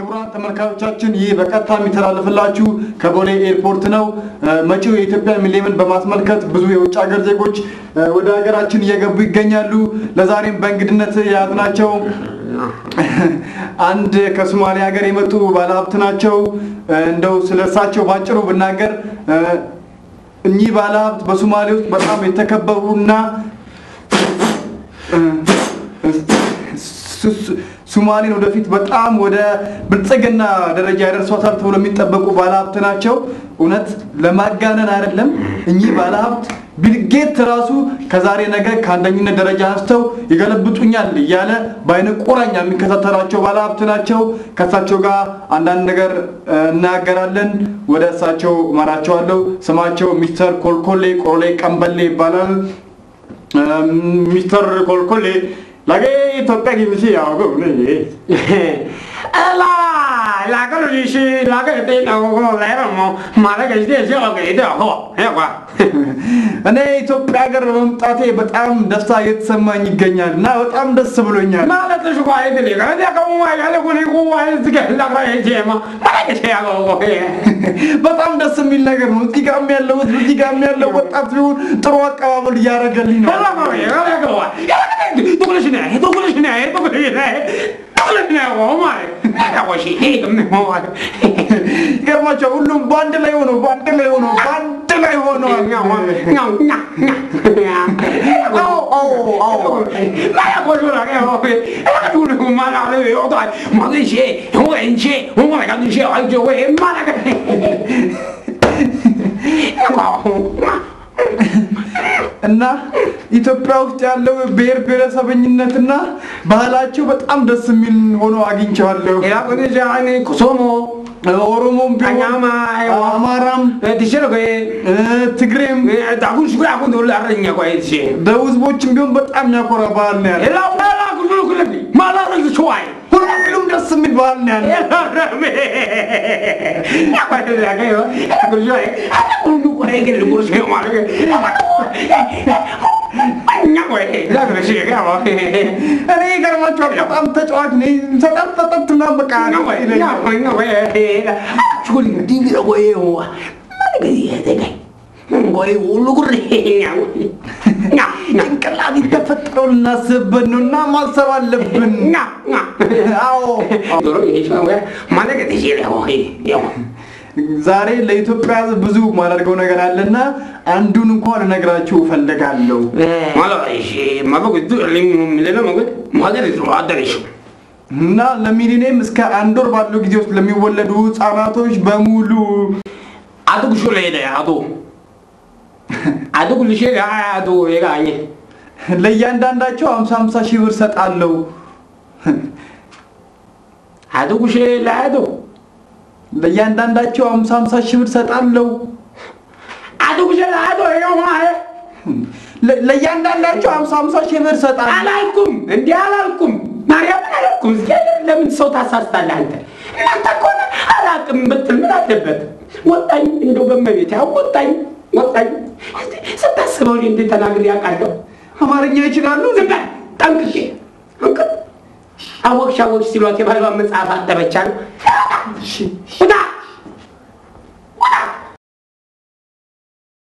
ክቡራን ተመልካቾቻችን ይህ በቀጥታ የሚተላለፍላችሁ ከቦሌ ኤርፖርት ነው። መጪው የኢትዮጵያ ሚሊኒየምን በማስመልከት ብዙ የውጭ ሀገር ዜጎች ወደ ሀገራችን እየገቡ ይገኛሉ። ለዛሬም በእንግድነት የያዝናቸው አንድ ከሶማሊያ ሀገር የመጡ ባለሀብት ናቸው። እንደው ስለ እሳቸው ባጭሩ ብናገር እኚህ ባለሀብት በሶማሌ ውስጥ በጣም የተከበሩና ሶማሌን ወደፊት በጣም ወደ ብልጽግና ደረጃ ያደርሷታል ተብሎ የሚጠበቁ ባለሀብት ናቸው። እውነት ለማጋነን አይደለም። እኚህ ባለሀብት ቢልጌት ራሱ ከዛሬ ነገ ከአንደኝነት ደረጃ አንስተው ይገለብጡኛል እያለ በአይነ ቁራኛ የሚከታተላቸው ባለሀብት ናቸው። ከእሳቸው ጋር አንዳንድ ነገር እናገራለን። ወደ እሳቸው እመራቸዋለሁ። ስማቸው ሚስተር ኮልኮሌ ቆሮሌ ቀንበሌ ይባላል። ሚስተር ኮልኮሌ ላጌ ኢትዮጵያ ጊምሲ ያው 啦，哪个律师哪个电脑我来了么？马那个电视给的好，哎呀 እኔ ኢትዮጵያ ሀገር በመምጣቴ በጣም ደስታ እየተሰማኝ ይገኛል እና በጣም ደስ ብሎኛል። 妈的，这是怪的那个，那个我那个那个我这个那个钱嘛，马那个钱我 በጣም ደስ የሚል ነገር ነው። እዚህ ጋርም ያለው ህዝብ እዚህ ጋርም ያለው ወጣት ቢሆን ጥሩ አቀባበል እያደረገልኝ ነው። 那个那个我，都过来是呢，都过来是呢，都过来是呢，都过来是呢，我妈的，那我是那个没我。 ይገርማቸዋል። ሁሉም በአንድ ላይ ሆኖ በአንድ ላይ ሆኖ በአንድ ላይ ሆኖ እና ኢትዮጵያ ውስጥ ያለው ብሔር ብሔረሰበኝነትና ባህላቸው በጣም ደስ የሚል ሆኖ አግኝቼዋለሁ። ኦሮሞም ቢሆን አማራም ትግሬም ደቡብ ህዝቦችም ቢሆን በጣም የሚያኮራ ባህል ነው ያለው። ሁሉም ደስ የሚል ባህል ነው ያለው። እኔ ይገርማቸዋል። በጣም ተጫዋች ነኝ። ሰጠት ሰጠት ምናምን በቃ ይለኛል። ጭንቅላት የተፈጠረው ልናስብበት ነው እና ማሰብ አለብን። አዎ ዛሬ ለኢትዮጵያ ሕዝብ ብዙ ማደርገው ነገር አለና አንዱን እንኳን ልነግራችሁ እፈልጋለሁ። እና ለሚሊኒየም እስከ አንድ ወር ባለው ጊዜ ውስጥ ለሚወለዱ ህጻናቶች በሙሉ ለእያንዳንዳቸው 50 50 ሺህ ብር ሰጣለሁ። ለእያንዳንዳቸው 50 50 ሺህ ብር ሰጣለሁ። ለእያንዳንዳቸው 50 50 ሺህ ብር ሰጣለሁ። አላልኩም፣ እንዲህ አላልኩም፣ ማርያምን አላልኩም። እስኪ ለምን ሰው ታሳስታለህ አንተ? እናንተ እኮ አላቅም ብትል ምን አለበት? ወጣኝ እንደው በመቤት ያው ወጣኝ ወጣኝ። ስታስበው እኔ እንዴት ተናግሬ አውቃለሁ? አማርኛ ይችላሉ? ዝም በል ጠንቅቄ እንቅጥ አወቅሽ አወቅሽ ሲሏት የባሏን መጽሐፍ አጠበች አሉ። ውጣ።